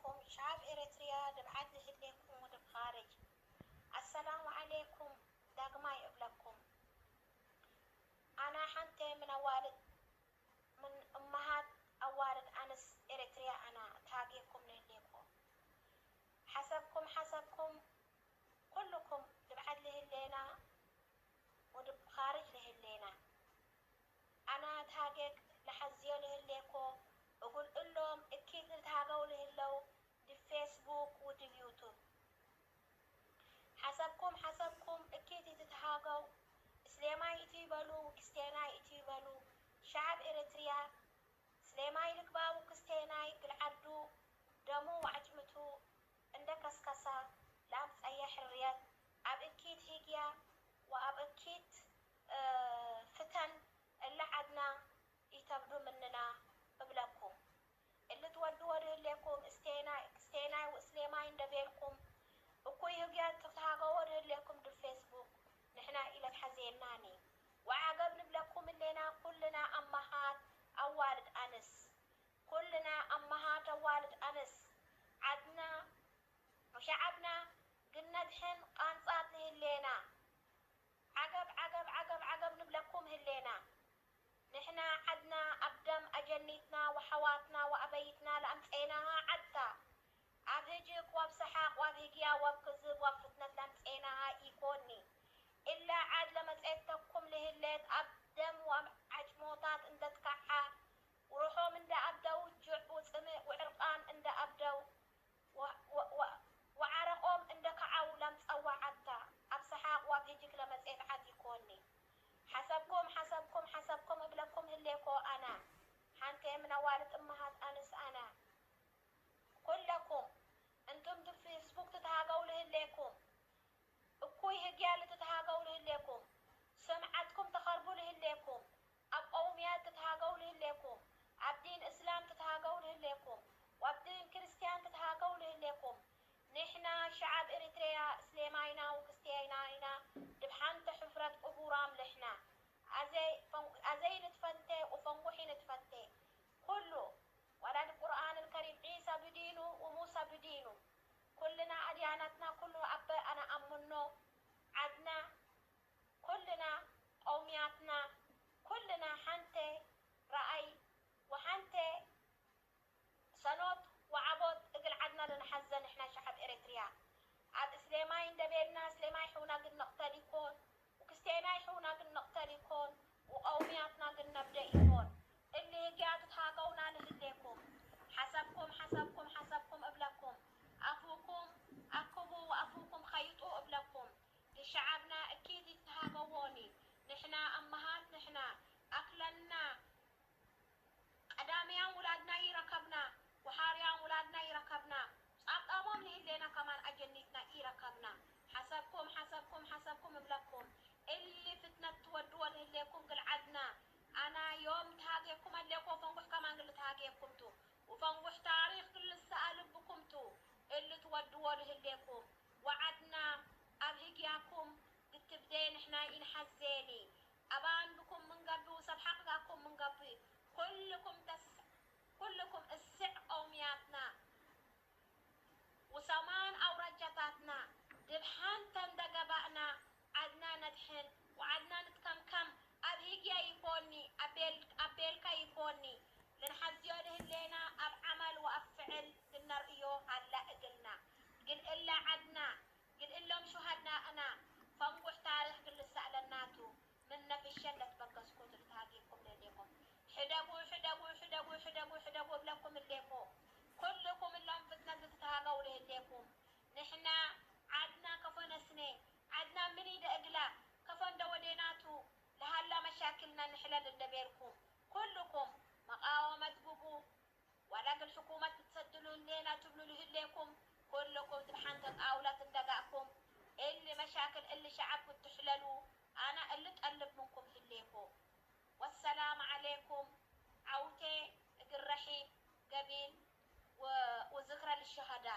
ኩም ሻብ ኤረትርያ ድብዓት ዝህሌኩም ወድብ ኻርጅ ኣሰላሙ ዓሌኩም ዳግማይ እብለኩም። ኣና ሓንተ ምን ኣዋልድ ምን እማሃት ኣዋልድ ኣንስ ኤረትርያ ኣና ታሃጌኩም ንህሌኮ ሓሰብኩም ሓሰብኩም ኩልኩም ድብዓት ልህሌና ወድብ ኻርጅ ልህሌና ኣና ታሃጌክ ልሓዝዮ ልህሌኮ እጉል እሎም እኪት ልትሃገው ልህለው ድብ ፌስቡክ ውድብ ዩቱብ ሓሰብኩም ሓሰብኩም እኪት ይትትሃገው እስሌማይ እቲ ይበሉ ክስቴናይ እቲ ይበሉ ሻዓብ ኤረትርያ ስሌማይ ልግባቡ ክስቴናይ ግልዓዱ ደሙ ወዓጭምቱ እንደ ከስከሳ ላምጸየ ሕርየት ኣብ እኪት ሂግያ ወኣብ እኪት ፍተን እለ ዓድና ኢተብዱ ምንና እብለኩም። እሊ ትወድዎ ድህሌኩም እስቴናይ ክስቴናይ ወእስሌማይ እንደ ቤልኩም እኩይ ህግያት ትትሃገዎ ድህሌኩም ድብ ፌስቡክ ንሕና ኢለትሓዜናኒ ወዓገብ ንብለኩም እሌና ኩልና ኣማሃት ኣዋልድ ኣንስ ኩልና ኣማሃት ኣዋልድ ኣንስ ዓድና ወሸዓብና ግነድሕን ቃንጻት ንህሌና ዓገብ ዓገብ ዓገብ ዓገብ ንብለኩም ህሌና ንሕና ዓድና ኣብ ደም ኣጀኒትና ወሓዋትና ወኣበይትና ለኣምጸኤናሃ ዓድታ ኣብ ህጅክ ወብ ሰሓቅ ወብ ህግያ ወብ ክዝብ ወብ ፍትነት ለምጸኤናሃ ኢኮኒ እላ ዓድ ለመጸኤተኩም ልህሌት ኣብ ደም ወብ ዓጭሞታት እንደትካዓ ውርሖም እንደ ኣብደው ጅዕ ውጽምእ ውዕርቃን እንደ ኣብደው ወዓረቆም እንደ ከዓው ለምጸዋ ዓድታ ኣብ ሰሓቅ ወብ ህጅክ ለመጸኤት ዓድ ኢኮኒ ሓሰብኩም ሓሰብኩም ሓሰብኩም እብለኩም ህሌኮ ኣና ሓንቴ ምን ኣዋልድ እማሃት ኣንስ ኣና ኩለኩም እንቱም ድብ ፌስቡክ ትትሃገው ልህሌኩም እኩይ ህግያ ልትትሃገው ልህሌኩም ስምዓትኩም ተኸርቡ ልህሌኩም ኣብ ቀውምያት ትትሃገው ልህሌኩም ኣብ ዲን እስላም ትትሃገው ልህሌኩም ወኣብ ዲን ክርስትያን ትትሃገው ልህሌኩም ንሕና ሸዓብ ኤሪትሬያ እስሌማይና ወክስቲያናይና ድብ ሓንቲ ሕፍረት ቅቡራም ልሕና ኣዘይ ንትፈንቴ ወፈንጉሒ ንትፈቴ ኩሉ ዋላ ድብ ቁርኣን ልከሪም ዒሳ ብዲኑ ወሙሳ ብዲኑ ኩልና ኣድያናትና ኩሉ ኣበ ኣነ ኣምኖ ዓድና ኩልና ቀውምያትና ኩልና ሓንተ ረኣይ ወሓንተ ሰኖት ወዓቦት እግል ዓድና ለንሓዘ ንሕና ሸዓብ ኤረትርያ ኣብ እስሌማይ እንደቤልና እስሌማይ ሕውና ግን ንቕተል ይኮን ውክስቴናይ ሕውና ግን ንቕተል ይኮን ውቀውምያትና ግን ነብደ ይኮን እሊ ህግያ ትትሃገውና ንህሌኩም ሓሰብኩም ሓሰብኩም ሓሰብኩም እብለኩም ኣፉኩም ኣክቡ ወኣፉኩም ኸይጡ እብለኩም ንሸዓብና እኪት ይትሃገዎኒ ንሕና ኣማሃት ንሕና ኣክለና ቀዳምያን ውላድና ኢረከብና ወሓርያን ውላድና ኢረከብና ጻብጣቦም ንህሌና ከማን ኣጀኒትና ኢረከብና ሓሰብኩም ሓሰብኩም ሓሰብኩም እብለኩም እሊ ፍትነት ትወድዎ ልህሌኩም ግልዓድና ኣና ዮም ተሃጌኩም ኣሌኮ ፈንጉሕ ከማን ግል ተሃጌኩም ቱ ውፈንጉሕ ታሪኽ ግልሰኣ ልብኩም ቱ እሊ ትወድዎ ልህሌኩም ወዓድና ኣብ ህግያኩም ግትብዴ ንሕና ኢንሓዜኒ ኣባንድኩም ምንገቢ ውሰብሓቅጋኩም ምንገቢ ኩልኩም ተስ ኩልኩም እስዕ ቀውምያትና ውሰማን ኣውራጃታትና ድብ ሓንተ እንደገባእና ዓድና ነድሕን ወዓድና ንትከምከም ኣብ ህግያ ይኮኒ ኣቤልካ ይኮኒ ልንሓዝዮ ልህሌና ኣብ ዓመል ወኣብ ፍዕል ልነርእዮ ሃላ እግልና ግልእላ ዓድና ግልእሎም ሹሃድናእና ፈንጉሕ ታሪኽ ግልሳእ ለናቱ ምን ነፍሸ እንደትበገስኩ ትልትሃጌኩም ልህሌኩም ሕደጉ ሕደጉ ሕደጉ ሕደጉ ሕደጉ እብለኩም እሌኮ ኩልኩም እሎም ፍትነት ልትትሃገው ልህሌኩም ንሕና ዓድና ከፎ ነስነ ዓድና ምን ይደ እግላ ከፎ እንደ ወዴናቱ ለሃላ መሻክልና ንሕለል እንደቤርኩም ኩልኩም መቃወመት ግቡ ዋላ ግን ሕኩመት ክትሰድሉ እንዴና ትብሉ ልህሌኩም ኩልኩም ትብ ሓንተ ጣውላ ትንደጋእኩም እሊ መሻክል እሊ ሸዓብ ክትሕለሉ ኣና እሊ ጠልብ ምንኩም ህሌኮ ወሰላም ዓሌኩም ዓውቴ እግረሒ ገቢን ወዝክረ ልሸሃዳ